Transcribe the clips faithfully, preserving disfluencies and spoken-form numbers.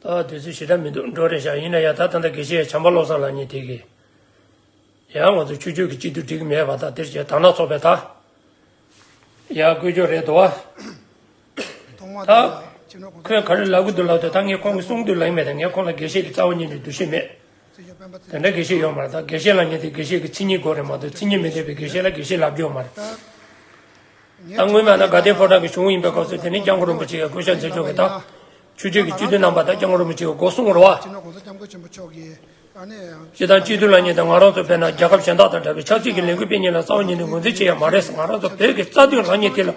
ད་དུས་ཚོད་ཞེ་དྲག་མི་འདུག་འགྲོ་རེད་ཤག་ཡིན་ན་ཡང་ད་ད་ལྟ་དགེ་བཤེས་བྱམས་པ་བློ་བཟང་ལགས་གཉིས་དེ་གིས་ཡང་ང་ཚོ་ཆོས་ཕྱོགས་ཀྱི་སྤྱི་འཐུས་འགྲིག་གི་མེད་པ་ད་དེར་བྱས་དར་ནག་ཚོགས་པས་ད་ཡང་བསྐོས་ཕྱོགས་རེད་དོ། ཐོག་མ་ད་དེ་ལ་སྤྱི་ནོར་གོང་ས་ཁོས་ག་རེ་ལབ་གི་འདུག་ལབ་དུས་ད་ངས་ཁོང་གི་གསུང་དུས་ལབ་ཀྱི་མེད། ད་ངས་ཁོང་ལ་དགེ་བཤེས་ཀྱི་རྩ་བ་ཉིད་ནས་འདུ་ཤེས་མེད། དེ་འདྲ་དགེ་བཤེས་ཡོད་མ་རེད། ད་དགེ་བཤེས་ལབ་མཁན་དེ་དགེ་བཤེས་ཀྱི་མཚན་ཉིད་དགོས་རེད་མ་གཏོགས་མཚན་ཉིད་མི་ལྡན་པའི་དགེ་བཤེས་ལ་དགེ་བཤེས་ལབ་རྒྱུ་ཡོད་མ་རེད། ད་སྔོན་མ་ན་དགའ་ལྡན་ཕོ་བྲང་གི་གཞུང་ཡིན་པའི་སྐབས་སུ་དེ་ནི་སྐྱབས་མགོན་རིན་པོ་ཆེ་ཡང་སྐུ་ཞབས་མཛད་ཕྱོགས་ཀྱི་ད་ཆོས་ཕྱོགས་ཀྱི་སྤྱི་འཐུས་རྣམ་པ་ད་སྐྱབས་མགོན་རིན་པོ་ཆེ་གི་སྒོ་སྲུང་རེད་བ། སྤྱི་ནོར་གོང་ས་སྐྱབས་མགོན་ཆེན་པོ་མཆོག་གིས་ཨ་ནི་སྤྱི་བཏང་སྤྱི་འཐུས་ལབ་མཁན་དང་ང་རང་ཚོ་དཔེར་ན་རྒྱལ་ཁབ་གཞན་དག་དང་འདྲ་བའི་ཆབ་སྲིད་ཀྱི་ལས་འགུལ་སྤེལ་མཁན་ལ་རྩ་བ་ཉིད་ནས་ངོས་འཛིན་བྱེད་ཡ་མ་རེད། ང་རང་ཚོ་བོད་ཀྱི་རྩ་དོན་ལབ་མཁན་དེ་ལ་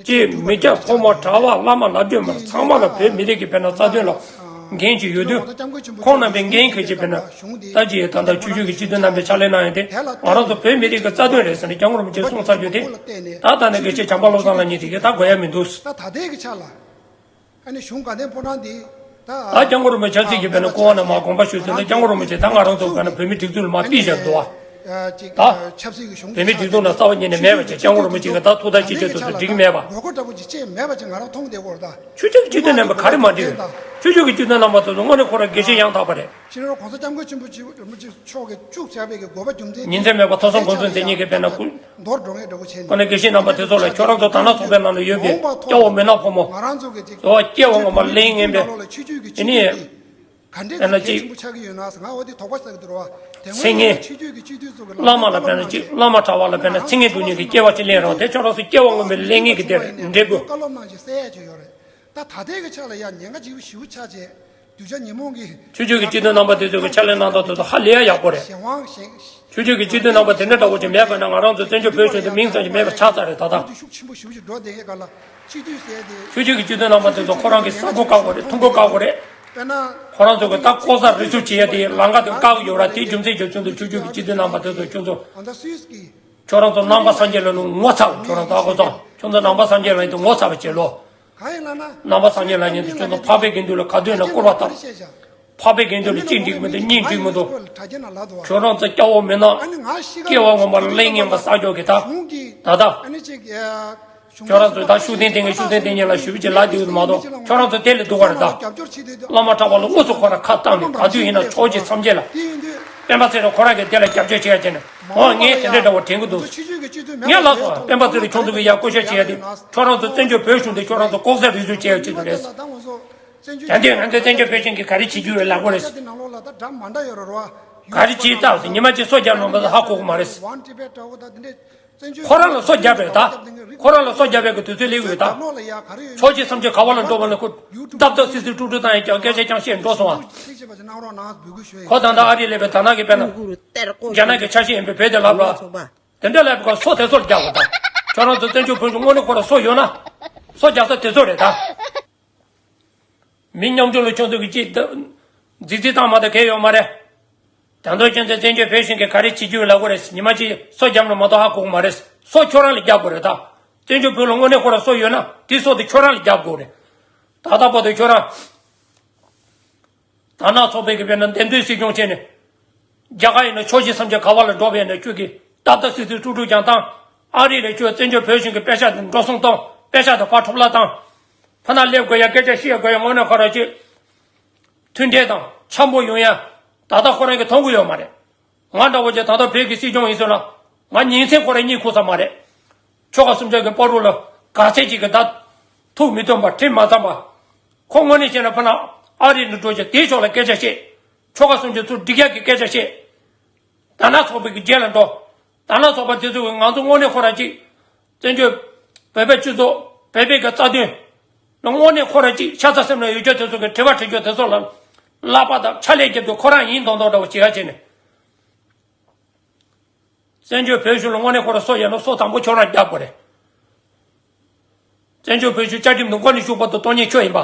ཅེས་མི་སྐྱ་ཕོ་མོ་གྲྭ་བ་བླ་མ་ལབ་རྒྱུ་མ་རེད། ཚང་མ་ལ་བོད་མི་རིགས་ཀྱི་དཔེར་ན་རྩ་དོན་ལ་འགན་ཅིག་ཡོད་དུས་ཁོང་རྣམ་པའི་འགན་འཁྱེར་ཅིག་དཔེར་ན་ད་ཅི་ཡི་ད་ལྟ་ཆོས་ཕྱོགས་ཀྱི་སྤྱི་འཐུས་རྣམ་པས་ཕྱག་ལས་གནང་ཡ་དེ་ང་རང་ཚོ་བོད་མི་རིགས་ཀྱི་རྩ་དོན་རེད་ཟེར་ནས་སྐྱབས་མགོན་རིན་པོ་ཆེས་གསུངས་ཚར་རྒྱུ་དེ་ད་ད་ནས་དགེ་བཤེས་བྱམས་པ་བློ་བཟང་ལགས་གཉིས་དེ་གས་ད་དགོས་ཡ་མི་འདུག་ད་ད་ལྟའི་གི་ཆ་ལ། ཨ་ནི་གཞུང་དགའ་ལྡན་ཕོ་བྲང་འདི་ད་ད་སྐྱབས་མགོན་རིན་པོ་ཆེ་ཆབ་སྲིད་ཀྱི་དཔེར་ན་སྐུ་དབང་ནས་མར་དགོངས་པ་ཞུས་ཚུན་ད་སྐྱབས་མགོན་རིན་པོ་ཆེ་ད་ང་རང་ཚོ་དཔེར་ན་བོད་མི་སྒྲིག་འཛུགས་ལ་མར་ཕུད་བཞག་འདུག་བ། ད་ཆབ་སྲིད་ཀྱི་གཞུང་བོད་མི་སྒྲིག་འཛུགས་ནང་རྩ་བ་ཉིད་ནས་མེད་པ་བྱས་སྐྱབས་མགོན་རིན་པོ་ཆེ་གིས་ད་ཐུགས་ཐག་གཅོད་བྱས་ཚུལ་དུ་འགྲིག་གི་མེད་པ། དགོས་མཁོ་འདྲ་པོ་ཅིག་ཅེས་མེད་པ་ཅིག་ང་རང་མཐོང་བསྡད་ཡོད་རེད་ད། ཆོས་ཕྱོགས་ཀྱི་སྤྱི་འཐུས་རྣམ་པ་ག་རེ་མ་འགྲིག་ཆོས་ཕྱོགས་ཀྱི་སྤྱི་འཐུས་རྣམ་པ་ཚོ་ཚོ་དངོས་གནས་ཁོ་རང་དགེ་བཤེས་ཡང་དག་པ་རེད། སྤྱི་ནོར་གོང་ས་སྐྱབས་མགོན་ཆེན་པོ་ཆེ་རིན་པོ་ཆེ་མཆོག་གིས་བཅུག་བཞག་པའི་གི་དགོས་པ་རྒྱུ་མཚན་ཉིན་མཚན་མེད་པ་ཐོས་བསམ་སྒོམ་གསུམ་མཛད་མཁན་གྱི་དཔེར་ན་ཀུན། མདོར་འགྲོ་ངེས་འདྲ་པོ་བྱས་ནས། ཁོ་ནས་དགེ་བཤེས་རྣམ་པ་དེ་ཚོ་ལ་ཁྱོད་རང་ཚོ་དར་ནག་ཚོགས་པའི་ནང་ལ་ཡོད་པའི་སྐྱ་བོ་མི་ནག་ཕོ་མོ། ང་རང་ཚོ་གི་ཅིག་ལོ་སྐྱེ་བ་ངོ་མ་ལེན་ངན་པའི། དེ་ནི། ག་འདྲས་དཔེར་ན་ཅིག་ཆེན་པོ་ཆགས་ཀྱི་ཡོད་ན་ང་འོ་དེ་དོགས་པ་ཟ་གི་འདུག་ར་བ། དེ་སྔོན་ལ་ཆོས་བརྒྱུད་ཀྱི་སྤྱི་འཐུས་ཚོ་གི་བླ་མ་ལ་དཔེར་ན་ཅིག་བླ་མ་གྲྭ་བ་ལ་དཔེར་ན་མཚན་སྙན་སྡུག་བསྔལ་གྱི་སྐྱེ་བ་ཅིག་ལེན་རོགས་དེ་ཁྱོད་རང་ཚོ་སྐྱེ་བ་ངོ་མ་ལེན་ངན་གྱི་དེ་འདྲས་དགོས། བཀའ་སློབ་གནང་ཞིག་གསལ་ཡ་ཅིག་ཡོད་རེད། ད་ད་ལྟའི་གི་ཆ་ལ་ཡ་ཉེན་ཁ་ཆེ་པོ་ཞེ་པོ་ཆགས་བྱས། གདུལ་བྱ་ཉོན་མོངས་ཀྱི། ཆོས་ཕྱོགས་ཀྱི་སྤྱི་འཐུས་རྣམ་པ་དེ་ཚོ་གི་ཕྱག་ལས་གནང་སྟངས་དེ་ཚོ་ཧ་ལས་ཡ་ཡག་པོ་རེད། གཞན་དབང་གཞན། ཆོས་ཕྱོགས་ཀྱི་སྤྱི་འཐུས་རྣམ་པ་དེ་འདྲ་འདྲ་བོ་ཅིག་མེད་པ་ན་ང་རང་ཚོ་བཙན་བྱོལ་བོད་གཞུང་དུ་མིང་ཙམ་ཞིག་མེད་པ་ཆགས་ཚར་རེད་ད་ལྟ། ཤུགས་ཆེན་པོ་ཞེ་པོ་ཞིག་འགྲོ་བསྡད་མཁན་ག་ལ། སྤྱི་འཐུས་ཟེར་ཏེ། ཆོས་ཕྱོགས་ཀྱི་སྤྱི་འཐུས་རྣམ་པ་དེ་ཚོ་ཁོ་རང་གི་ས་གོ་བཀག་དགོས་རེད། ཐུག་འགོ་བཀག་དགོས་རེད། དཔེར་ན། ཁོ་རང་ཚོ་གི་ད་ལྐོག་ཟ་རུལ་སུངས་བྱེད་ཡ་དེ་ལམ་ཁ་དེ་བཀག་ཡོད་ར་དེའི་རྒྱུ་མཚན་གྱིས་ཁྱོད་ཚོ་ཆོས་ཕྱོགས་ཀྱི་སྤྱི་འཐུས་རྣམ་པ་དེ་ཚོ་ཁྱོད་ཚོ། ཁྱོད་རང་ཚོ་ནང་པ་སངས་རྒྱས་ལ་ནི་ངོ་ཚ་ཁྱོད་རང་ཚོ་ཨ་ཁོ་ཚོ་ཁྱོད་ཚོ་ནང་པ་སངས་རྒྱས་ལ་ཡིན་དུ་ངོ་ཚ་བ་བྱེད་ལོ། གང་ཡིན་ལབ་ན། ནང་པ་སངས་རྒྱས་ལ་ཡིན་དུ་ཁྱོད་ཚོ་འཕགས་པའི་དགེ་འདུན་ལ་ག་དུས་ན་སྐུར་བ་བཏབ། འཕགས་པའི་དགེ་འདུན་ལ་གཅིག་འགྲིག་མི་འདུག་གཉིས་འགྲིག་མི་འདུག་ཁྱོད་རང་ཚོ་སྐྱ་བོ་མི་ནག་སྐྱེ་བ་ངོ་མ་ལེན་ངན་པ་བསགས་ཀྱོག་གི་ད། ད་ལྟ། ཁྱོད་རང་ཚོས་ད་ཤུགས་ལྡན་བསྟེན་མཁན་ཤུགས་ལྡན་བསྟེན་མཁན་ལ་ཞུ་བ་ཅིག་ལབ་བསྡད་ཡོད་མ་གཏོགས་ཁྱོད་རང་ཚོ་དེ་ལས་སྡུག་པ་རེད་ད། བླ་མ་གྲྭ་པ་ལ་དངོས་སུ་ཁོ་རང་ཁ་བཏང་ནས་ག་དུས་ཡིན་ན་ཕྱོགས་གཅིག་མཚམས་གཅིག་ལ། སྤེན་པ་ཚེ་རིང་ཁོ་རང་གིས་དེ་ལ་རྒྱབ་སྐྱོར་བྱེད་ཡ་བྱས་ནས་འོ་ངས་དེ་འདྲའི་འདྲ་བོ་དྲན་གི་འདུག་ངས་ལབ་སོང་སྤེན་པ་ཚེ་རིང་ཁྱོད་ཚོ་གིས་ཡ་བསྐོ་བཞག་བྱེད་ཡ་དེ་ཁྱོད་རང་ཚོ་བཙན་བྱོལ་བོད་གཞུང་དེ་ཁྱོད་རང་ཚོ་ལྐོག་ཟ་རུལ་སུངས་བྱེད་ཡ་ཆེད་དུ་རེད། ད་དུས་ང་ཚོའི་བཙན་བྱོལ་བོད་གཞུང་གིས་ག་རེ་བྱེད་རྒྱུ་ཡོད་ལབ་དགོས་རེད། ག་རེ་བྱེད་ཙང་ཟེར་ཉི་མ་གཅིག་སོ་བརྒྱབ་ནང་པ་ཧ་གོ་གི་མ་རེད། ཁོ་རང་ལ་སོ་བརྒྱབ་པས་ད། ཁོ་རང་ལ་སོ་བརྒྱབ་པའི་གི་དུས་ཚོད་སླེབས་ཡོད་ད། ཕྱོགས་གཅིག་མཚམས་གཅིག་ག་བ་ལ་འགྲོ་བ་ནི་ཁོ་སྟབས་སྟབས་སིག་སིག་ཀྲུག་ཀྲུག་བཏང་ཡ་ཀྱང་སྐད་ཆ་ཀྱང་བཤད་འགྲོ་སོང་ཨ། ཁོ་ད་ལྟ་ཨ་རི་སླེབས་པའི་ད་ནང་གི་དཔེར་ན། རྒྱ་ནག་གི་ཆ་ཤས་ཡིན་པའི་བོད་དེ་ལབ་ར། དེ་འདྲ་ལབ་པའི་སྐབས་སོ་དེ་ཚོར་རྒྱག་དགོས་ད། ཁྱོད་རང་ཚོ་བཙན་བྱོལ་བོད་གཞུང་དངོས་གནས་ཁོ་རང་སོ་ཡོད་ན། སོ་རྒྱག་ས་དེ་ཚོ་རེད་ད། མི་ཉམ་ཆུང་ལ་ཁྱོད་ཚོ་གི་ཅིག་རྫིག་རྫིག་བཏང་མ་ད་གལ་ཡོད་མ་རེད། ད་དུང་ཁྱོད་ཚོས་བཙན་བྱོལ་བོད་གཞུང་གིས་ག་རེ་བྱེད་རྒྱུ་ལབ་དགོས་རེད། ཉི་མ་གཅིག་སོ་བརྒྱབ་ན་མ་གཏོགས་ཧ་གོ་གི་མ་རེད། སོ་ཁྱོད་རང་ལ་རྒྱག་དགོས་རེད་ད། བཙན་བྱོལ་བོད་ལ་དངོས་གནས་ཁོ་རང་སོ་ཡོད་ན་དེ་སོ་དེ་ཁྱོད་རང་ལ་རྒྱག་དགོས་རེད། ད་ལྟ་བར་དུ་ཁྱོད་རང་། དར་ནག་ཚོགས་པའི་གི་དཔེར་ན་འདེམས་ཐོན་སྲིད་སྐྱོང་བྱས་ནས། རྒྱ་གར་ཡིན་ན་ཕྱོགས་བཞི་མཚམས་བརྒྱད་ག་བ་ལ་འགྲོ་བས་ན་ཁྱོད་ཀྱིས་ཏག་ཏག་སིག་སིག་ཀྲུག་ཀྲུག་ཀྱང་བཏང་། ཨ་རི་ལ་ཁྱོད་བཙན་བྱོལ་བོད་གཞུང་གི་པེ་ཤག་དེ་འགྲོ་སོང་བཏང་པེ་ཤག་དེ་ཕར་འཕྲོ་བརླག་བཏང་། ཕ་ན་སླེབས་དགོས་ཡ་སྐད་ཆ་བཤད་དགོས་ཡ་དངོས་གནས་ཁོ་རང་ཅིག་མཐུན་འབྲེལ་དང་འཆམ་པོ་ཡོང་ཡ། ད་ལྟ་ཁོ་རང་གིས་མཐོང་གི་ཡོད་མ་རེད། ང་འདྲ་བོ་ཅིག་ད་ལྟ་བོད་ཀྱི་སྲིད་སྐྱོང་ཡིན་སོང་ན། ང་ཉིན་མཚན་ཁོ་རང་གཉིད་ཁུག་ས་མ་རེད། ཆོལ་ཁ་གསུམ་ཆར་གྱི་བར་དུ་ལ་ག་ཚད་ཅིག་གི་ད། ཐུགས་མི་འདོད་པ་དྲིན་མ་བསམ་པ། ཁོ་དངོས་གནས་བྱས་ན་ཕ་ན་ཨ་རི་ནས་འགྲོ་ཅིག་དེའི་ཕྱོགས་ལ་སྐད་ཆ་བཤད། ཆོལ་ཁ་གསུམ་ཆར་ཚུར་འགྲིག་ཡག་གི་སྐད་ཆ་བཤད། དར་ནག་ཚོགས་པའི་གི་རྗེས་ལ་འགྲོ། དར་ནག་ཚོགས་པ་དེ་ཚོ་གིས་ང་ཚོ་དངོས་གནས་ཁོ་རང་ཅིག་བཙན་བྱོལ་བོད་པའི་སྤྱི་ཚོགས་བོད་པའི་གི་རྩ་དོན། དངོས་གནས་ཁོ་རང་ཅིག་ཤ་ཚ་སེམས་ལ་ཡོད་རྒྱུ་དེ་ཚོ་གི་དྲི་བ་དྲི་རྒྱུ་དེ་ཚོ་ལ། བསླབ་པ་དང་ཕྱག་ལས་རྒྱབ་རྒྱུ་ཁོ་རང་ཡིན་མདོག་མདོག་འདྲ་བོ་བྱེད་ཡ་བྱས་ནས། བཙན་བྱོལ་བོད་གཞུང་ལ་དངོས་གནས་ཁོ་རང་སོ་ཡོད་ན་སོ་དང་པོ་ཁྱོད་རང་རྒྱག་དགོས་རེད། བཙན་བྱོལ་བོད་གཞུང་བཅའ་ཁྲིམས་དང་མགོ་ནས་མཇུག་བར་དུ་གཏོང་མཁན་ཁྱོད་ཡིན་པ།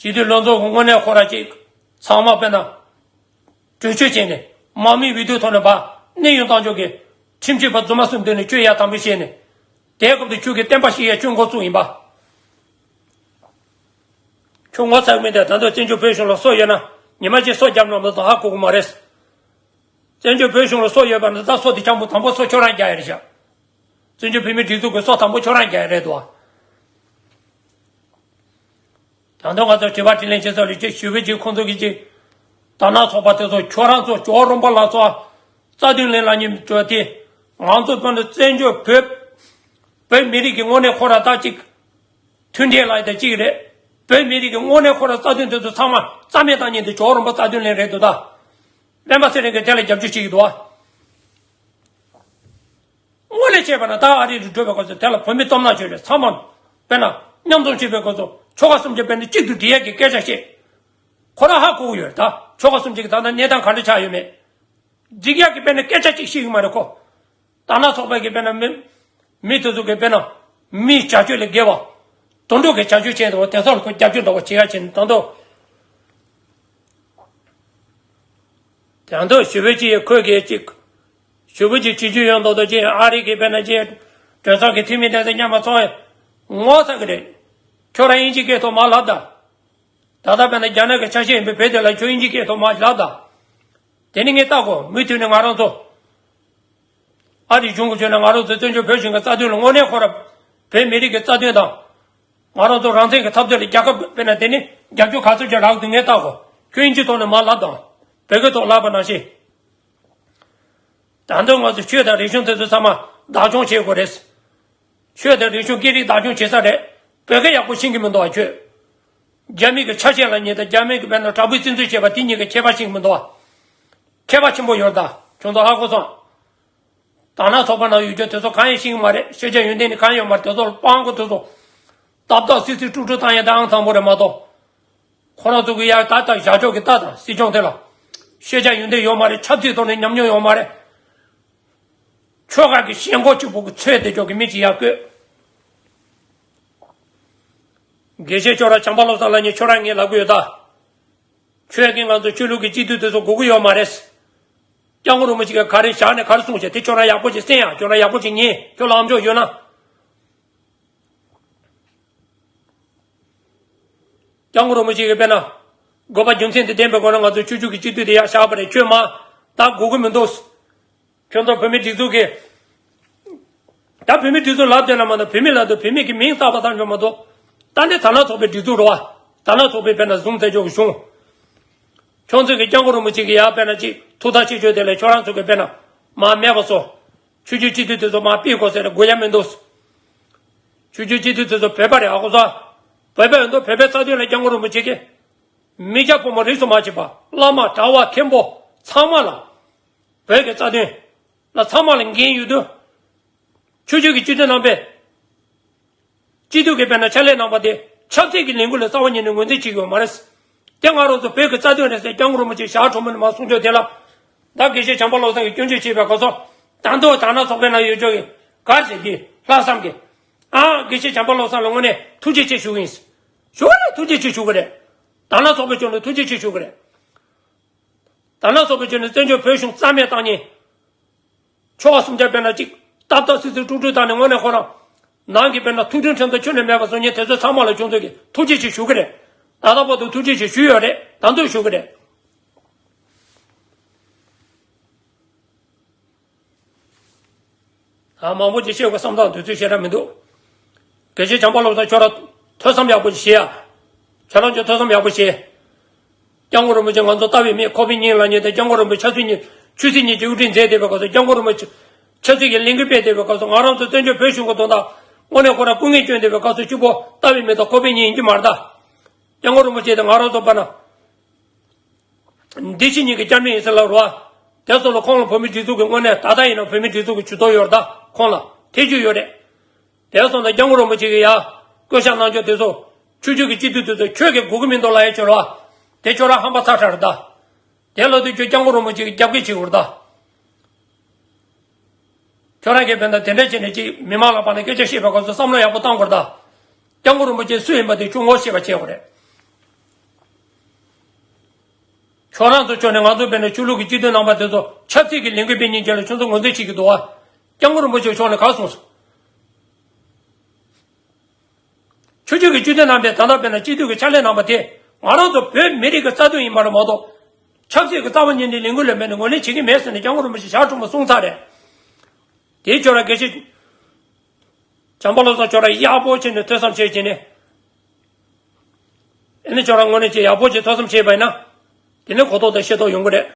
སྤྱི་འཐུས་ལྷན་ཚོགས་ཀྱི་དངོས་གནས་ཁོ་རང་ཅིག་ཚང་མ་དཔེར་ན། གྲོས་ཆོད་བྱས་ནས་དམག་མིའི་འོས་བསྡུའི་ཐོག་ནས་ཕར་གནས་དབྱུང་བཏང་ཕྱོགས་ཀྱི་ཁྲིམས་ཞིབ་པ་རྫུན་མ་གསུམ་མདུན་ནས་གཅོད་ཡ་དམ་པོ་བྱས་ནས། དེའི་སྐབས་དུ་ཁྱོད་ཀྱིས་བསྟན་པ་བཤིག་ཡ་ཁྱོད་འགོ་བཙུགས་ཡིན་པ། ཁྱོད་ངོ་ཚ་གི་མིན་ད། ད་དུང་བཙན་བྱོལ་བོད་གཞུང་ལ་སོ་ཡོད་ན་ཉི་མ་གཅིག་སོ་བརྒྱབ་ན་མ་གཏོགས་ཧ་གོ་གི་མ་རེད། བཙན་བྱོལ་བོད་གཞུང་ལ་སོ་ཡོད་པ་ན་ད་སོ་དེ་ཆང་བུ་དང་པོ་སོ་ཁྱོད་རང་རྒྱག་ཡ་རེད་ཤག་བཙན་བྱོལ་བོད་མིའི་སྒྲིག་འཛུགས་ཀྱི་སོ་དང་པོ་ཁྱོད་རང་རྒྱག་ཡ་རེད་དོ། ད་དུང་ང་ཚོ་དྲི་བ་དྲིས་ལན་བྱེད་ས་ལ་ཅིག་ཞུ་བའི་ཅིག་ཁོང་ཚོ་གི་ཅིག་དར་ནག་ཚོགས་པ་དེ་ཚོ་ཁྱོད་རང་ཚོ་ཇོ་བོ་རོང་པ་ལགས་ཚོ་རྩ་དོན་ལེན་ལ་ཉིན་བཅོ་དེ་ང་ཚོ་དོན་དུ་བཙན་བྱོལ་བོད་བོད་མི་རིགས་ཀྱི་དངོས་གནས་ཁོ་ར་ད་ཅིག་མཐུན་སྒྲིལ་ལ་ཡི་ད་ཅིག་རེད། བོད་མི་རིགས་ཀྱི་དངོས་གནས་ཁོ་ར་རྩ་དོན་དེ་ཚོ་ཚང་མ་རྩ་མེད་བཏང་ཉིན་དུ་ཇོ་བོ་རོང་པ་རྩ་དོན་ལེན་རེད་འདུག་ད། སྤེན་པ་ཚེ་རིང་གིས་དེ་ལ་རྒྱབ་སྐྱོར་བྱེད་ཀྱི་འདུག་ཨ། དངོས་གནས་བྱས་པ་ན་ད་ཨ་རི་རུ་འགྲོ་བའི་སྐབས་སུ་དེ་ལ་བོད་མི་སྟོབས་ན་ཆོས་རེད་ཚང་མ་དཔེར་ན་མཉམ་འཛོམས་བྱེད་པའི་སྐབས་སུ་ཆོལ་ཁ་གསུམ་གྱི་དཔེར་ན་གཅིག་ཏུ་སྒྲིལ་ཡས་ཀྱི་སྐད་ཆ་བཤད། ཁོ་རང་ཧ་གོ་གི་ཡོད་རེད་ད་ཆོལ་ཁ་གསུམ་གཅིག་གི་ད་ལྟ་གནས་སྟངས་ག་འདྲ་ཆགས་ཡོད་མེད། སྒྲིག་ཡས་ཀྱི་དཔེར་ན་སྐད་ཆ་གཅིག་བཤད་གི་མ་རེད་ཁོ། དར་ནག་ཚོགས་པའི་གི་དཔེར་ན་མི་མི་དེ་ཚོ་གི་དཔེར་ན་མིའི་བྱ་སྤྱོད་ལས་བརྒལ་བ། དོན་གྲུབ་ཀྱི་བྱ་སྤྱོད་བྱས་འདུག་དེ་ཚོ་ལ་ཁོ་རྒྱབ་སྐྱོར་འདྲ་བོ་བྱེད་ཡ་བྱེད་ནས་ད་དུང་། དེ་ཚོ་ཞུ་བའི་ཅི་ཡི་ཁོས་གི་ཅིག་ཞུ་བའི་ཅི་བྱེད་རྒྱུ་ཡོད་མདོག་མདོག་ཅིག་ཨ་རི་གི་དཔེར་ན་ཅི་གྲོས་ཚོགས་ཀྱི་འཐུས་མི་དེ་ཚོ་མཉམ་པ་ཚོགས་ངོ་ཚ་གི་རེད། ཁྱོད་རང་དབྱིན་ཇི་སྐད་ཐོག་མ་ལབ་ད། ད་ལྟ་དཔེར་ན་རྒྱ་ནག་གི་ཆ་ཤས་ཡིན་པའི་བོད་དེ་ལ་ཁྱོད་དབྱིན་ཇི་སྐད་ཐོག་མ་ལབ་ད། དེ་ནི་ངས་བལྟ་གོ་མུ་མཐུད་ནས་ང་རང་ཚོ། ཨ་རིའི་གཞུང་གི་ཁྱོད་ནས་ང་རང་ཚོ་བཙན་བྱོལ་བོད་གཞུང་གི་རྩ་དོན་ལ་དངོས་གནས་ཁོ་ར་བོད་མི་རིགས་ཀྱི་རྩ་དོན་དང་། ང་རང་ཚོ་རང་བཙན་གྱི་འཐབ་རྩོད་ལ་རྒྱལ་ཁབ་དཔེར་ན་དེ་ནི་རྒྱབ་སྐྱོར་ག་ཚོད་ཅིག་རག་འདུག་ངས་བལྟ་གོ་ཁྱོད་དབྱིན་ཇི་ཐོག་ནས་མ་ལབ་དང་། བོད་སྐད་ཐོག་ལབ་པ་ནང་བཞིན། ད་དུང་ང་ཚོ་ཆོས་དང་རིག་གཞུང་དེ་ཚོ་ཚང་མ་བདག་སྐྱོང་བྱེད་དགོས་རེད། ཆོས་དང་རིག་གཞུང་སྐད་རིགས་བདག་སྐྱོང་བྱེད་ས་རེད། བོད་སྐད་ཡག་པོ་ཤེས་ཀྱི་མི་འདུག་ཨ་ཁྱོད། རྒྱ་མི་གི་ཆ་ཤས་ལ་ཉེ་དང་རྒྱ་མི་གི་དཔེར་ན་དྲག་པོའི་བཙན་འཛུལ་བྱས་པ་དེ་གཉིས་ཀྱི་ཁྱད་པར་ཤེས་ཀྱི་མི་འདུག་ཨ། ཁྱད་པར་ཆེན་པོ་ཡོད་ད་ཁྱོད་ཚོ་ཧ་གོ་སོང་། དར་ནག་ཚོགས་པ་ནང་ཡོད་རྒྱུ་དེ་ཚོ་གང་ཡང་ཤེས་ཀྱི་མ་རེད། ཤེས་བྱ་ཡོན་ཏན་ནི་གང་ཡང་ཡོད་མ་རེད། དེ་ཚོ་ལ་སྤང་དགོས། དེ་ཚོ་ཏག་ཏག་སིག་སིག་དཀྲུག་དཀྲུག་བཏང་ཡ་ད་ཨང་དང་པོ་རེད་མ་གཏོགས། ཁོ་རང་ཚོ་གི་ཡ་ད་ལྟ་བཞག་ཕྱོགས་ཀྱི་ལྟ་དང་སྲིད་སྐྱོང་དེ་ལ་ཤེས་བྱ་ཡོན་ཏན་ཡོད་མ་རེད། ཆབ་སྲིད་ཐོག་ནས་ཉམས་མྱོང་ཡོད་མ་རེད། ཆོལ་ཁ་གི་ཞེན་ཁོག་གཅིག་པུ་གི་ཚོད་དེ་ཕྱོགས་ཀྱི་མི་གཅིག་ཡར་བསྐོས། དགེ་བཤེས་ཁྱོད་རང་བྱམས་པ་བློ་བཟང་ལགས་ཉིད་ཁྱོད་རང་ངས་ལབ་གི་ཡོད་ད། ཁྱོད་ཀྱིས་ང་ཚོ་ཆོས་ལུགས་ཀྱི་སྤྱི་འཐུས་དེ་ཚོ་དགོས་ཀྱི་ཡོད་མ་རེད། སྐྱབས་མགོན་རིན་པོ་ཆེ་གིས་ག་རེ་བཞག་ནས་ག་རེ་གསུངས་བྱས་དེ་ཁྱོད་རང་ཡག་པོ་ཅིག་གསན་ཡ། ཁྱོད་རང་ཡག་པོ་ཅིག་ཉན། ཁྱོད་ལ་ཨམ་ཅོག་ཡོད་ན། སྐྱབས་མགོན་རིན་པོ་ཆེ་གིས་དཔེར་ན། དགོས་པ་རྒྱུ་མཚན་དེ་ལྡན་པའི་སྒོ་ནས་ང་ཚོ་ཆོས་བརྒྱུད་ཀྱི་སྤྱི་འཐུས་དེ་ཡར་བཞག་པ་རེད། ཁྱོད་མ་ད་དགོས་ཀྱི་མི་འདུག་ཁྱོད་ཚོ་བོད་མི་སྒྲིག་འཛུགས་ཀྱི། ད་བོད་མི་སྒྲིག་འཛུགས་ལབ་བསྡད་ན་མ་གཏོགས་བོད་མི་ལབ་དུས་བོད་མི་གི་མིང་བཏགས་པ་ཙམ་ཞིག་མ་གཏོགས། ད་འདི་དར་ནག་ཚོགས་པའི་སྒྲིག་འཛུགས་རེད་བ། དར་ནག་ཚོགས་པའི་དཔེར་ན་བཟུང་བཙན་བྱོལ་གྱི་གཞུང་། ཁྱོད་ཚོས་ཀྱི་སྐྱབས་མགོན་རིན་པོ་ཆེ་གི་ཡར་དཔེར་ན་ཅིག་ཐུགས་ཐག་ཆོད་ཆོད་དེ་ལས་ཁྱོད་རང་ཚོ་གི་དཔེར་ན་མ་སྨད་པ་བཟོ། ཆོས་བརྒྱུད་སྤྱི་འཐུས་དེ་ཚོ་མ་ཕུད་དགོས་ཟེར་དགོས་ཡ་མི་འདུག་ཆོས་བརྒྱུད་སྤྱི་འཐུས་དེ་ཚོ་བོད་པ་རེད་ཨ་ཁོ་ཚོ། བོད་པ་ཡིན་དུས་བོད་པའི་རྩ་དོན་ལ་སྐྱབས་མགོན་རིན་པོ་ཆེ་གིས། མི་སྐྱ་ཕོ་མོ་རིས་སུ་མ་ཆད་པ་བླ་མ་གྲྭ་བ་མཁན་པོ་ཚང་མ་ལ། བོད་ཀྱི་རྩ་དོན་ལ་ཚང་མ་ལ་འགན་ཡོད་དུས། ཆོས་བརྒྱུད་ཀྱི་སྤྱི་འཐུས་རྣམ་པས། སྤྱི་འཐུས་ཀྱི་དཔེར་ན་ཕྱག་ལས་གནང་པ་དེ་ཆབ་སྲིད་ཀྱི་ལས་འགུལ་ལ་རྩ་བ་ཉིད་ནས་ངོས་འཛིན་བྱེད་ཀྱི་ཡོད་མ་རེད། དེ་ང་རང་ཚོ་བོད་ཀྱི་རྩ་དོན་རེད་ཟེར་སྐྱབས་མགོན་རིན་པོ་ཆེ་ཞག་གྲོང་མོ་ནས་མར་གསུང་ཆོས་དེ་ལ། ད་དགེ་བཤེས་བྱམས་པ་བློ་བཟང་གིས་སྐྱོན་བརྗོད་བྱས་པའི་སྐབས་སུ། ད་དུང་དར་ནག་ཚོགས་པའི་ནང་ཡོད་ཆོག་གི་གར་ཟེར་གྱི་ལྷག་བསམ་གྱི། ཨ་དགེ་བཤེས་བྱམས་པ་བློ་བཟང་ལ་དངོས་གནས་ཐུགས་རྗེ་ཆེ་ཞུ་གི་ཡིན། ཞུ་གི་རེད། ཐུགས་རྗེ་ཆེ་ཞུ་གི་རེད། དར་ནག་ཚོགས་པའི་ཕྱོགས་ནས་ཐུགས་རྗེ་ཆེ་ཞུ་གི་རེད། དར་ནག་ཚོགས་པའི་ཕྱོགས་ནས་བཙན་བྱོལ་བོད་གཞུང་རྩ་མེད་བཏང་ཉེན། ཆོལ་ཁ་གསུམ་ཆར་དཔེར་ན་གཅིག་ཏག་ཏག་སིག་སིག་དཀྲུག་དཀྲུག་བཏང་ནས་དངོས་གནས་ཁོ་རང་། ནང་གི་དཔེར་ན་ཐུགས་མཐུན་ཁྲིམས་གཙང་ཁྱོན་ནས་མེད་པ་བཟོ་ཉེན་དེ་ཚོ་ཚང་མ་ལ་ཁྱོད་ཚོ་གིས་ཐུགས་རྗེ་ཆེ་ཞུ་གི་རེད། ད་ལྟ་བར་དུ་ཐུགས་རྗེ་ཆེ་ཞུས་ཡོད་རེད། ད་དུང་ཞུ་གི་རེད། ཨ་མང་པོ་ཅིག་བཤད་དགོས་བསམ་སྟངས་དུས་ཚོད་ཞེ་དྲག་མི་འདུག་དགེ་བཤེས་བྱམས་པ་བློ་བཟང་ཁྱོད་རང་ཐོས་བསམ་ཡག་པོ་ཞིག་བྱེད་ཡ། ཁྱོད་རང་ཚོས་ཐོས་བསམ་ཡག་པོ་བྱེད། སྐྱབས་མགོན་རིན་པོ་ཆེ་ང་ཚོ་ལྟ་བའི་མི་ཁོག་པའི་སྙིང་ལ་ཉེ་དེ་སྐྱབས་མགོན་རིན་པོ་ཆེ་ཆུ་ཚོད་གཉིས་ཆུ་ཚོད་གཉིས་ཀྱི་དབུ་ཁྲིད་མཛད་བསྡད་པའི་སྐབས་སུ་སྐྱབས་མགོན་རིན་པོ་ཆེ་ཆབ་སྲིད་ཀྱི་ལས་འགུལ་སྤེལ་བསྡད་པའི་སྐབས་སུ་ང་རང་ཚོ་བཙན་བྱོལ་བོད་གཞུང་གི་དོན་དག་དངོས་གནས་ཁོ་རང་སྐུ་ངལ་བསྐྱོན་བསྡད་པའི་སྐབས་སུ་གཅིག་པོ་ལྟ་བའི་མི་དང་ཁོག་པའི་སྙིང་ཡིན་གྱི་མ་རེད་ད། སྐྱབས་མགོན་རིན་པོ་ཆེ་དང་ང་རང་ཚོ་བར་ན། འདི་ཕྱི་གཉིས་ཀྱི་སྐྱབས་གནས་ཡིན་ཟེར་ལབ་རོགས། དེ་སོགས་ལ་ཁོང་ལ་བོད་མི་སྒྲིག་འཛུགས་ཀྱི་དངོས་གནས་ད་ལྟ་ཡིན་ན་བོད་མི་སྒྲིག་འཛུགས་ཀྱི་ཇུས་གཏོགས་ཡོད་རེད་ད་ཁོང་ལ་ཐེ་ཇུས་ཡོད་རེད། དེ་སོང་ཙང་སྐྱབས་མགོན་རིན་པོ་ཆེ་གིས་ཡ་བསྐོ་བཞག་གནང་ཕྱོགས་དེ་ཚོ་ཆོས་བརྒྱུད་ཀྱི་སྤྱི་འཐུས་དེ་ཚོ་ཁྱོད་ཀྱིས་དགོས་ཀྱི་མི་འདུག་ལབ་ཡ་ཁྱོད་ར། དེ་ཁྱོད་རང་ཧམ་པ་ཚ་དྲགས་རེད་ད། དེ་ལབ་དུས་ཁྱོད་སྐྱབས་མགོན་རིན་པོ་ཆེ་གི་རྒྱབ་འགལ་བྱེད་དགོས་རེད་ད། ཁྱོད་རང་གིས་བན་ད་དེ་འདྲ་བྱས་ནས་ཅིག་མི་མང་ལ་བར་ནས་སྐད་ཆ་བཤད་པའི་སྐབས་སུ་བསམ་བློ་ཡག་པོ་བཏང་དགོས་རེད་ད། སྐྱབས་མགོན་རིན་པོ་ཆེ་སུ་ཡིན་པ་དེ་ཁྱོད་ངོ་ཤེས་པ་བྱེད་དགོས་རེད། ཁྱོད་རང་ཚོ་ཕྱོགས་ནས་ང་ཚོ་བན་ད་ཆོས་ལུགས་ཀྱི་སྤྱི་འཐུས་རྣམ་པ་དེ་ཚོ་ཆབ་སྲིད་ཀྱི་ལས་འགུལ་སྤེལ་མཁན་ཅིག་ལ་ཁྱོད་ཚོ་ངོས་འཛིན་བྱེད་ཀྱི་འདུག་བ། སྐྱབས་མགོན་རིན་པོ་ཆེ་ཕྱོགས་ནས་ག་རེ་གསུངས་སོང་། ཆོས་བརྒྱུད་ཀྱི་སྤྱི་འཐུས་རྣམ་པས་ད་ལྟ་བས་ན་སྤྱི་འཐུས་ཀྱི་ཕྱག་ལས་གནང་པ་དེ་ང་རང་ཚོ་བོད་མི་རིགས་ཀྱི་རྩ་དོན་ཡིན་པ་རེད་མ་གཏོགས། ཆབ་སྲིད་ཀྱི་རྩ་བ་ཉིད་ནས་ལས་འགུལ་ལ་མེད་ནས་ངོས་ལེན་བྱེད་ཀྱི་མེད་ཟེར་ནས་སྐྱབས་མགོན་རིན་པོ་ཆེ་ཞག་གྲོང་པ་གསུངས་ཚར་རེད། དེའི་ཕྱོགས་ལ་དགེ་བཤེས་ བྱམས་པ་བློ་བཟང་ཁྱོད་རང་ཡག་པོ་བྱས་ནས་ཐོས་བསམ་བྱས་བྱས་ནས། ཨེ་ནི་ཁྱོད་རང་དངོས་གནས་ཀྱི་ཡག་པོ་ཅིག་ཐོས་བསམ་བྱས་པ་ཡིན་ན། དེ་ནས་གོ་རྟོགས་དང་ཤེས་རྟོགས་ཡོང་གི་རེད།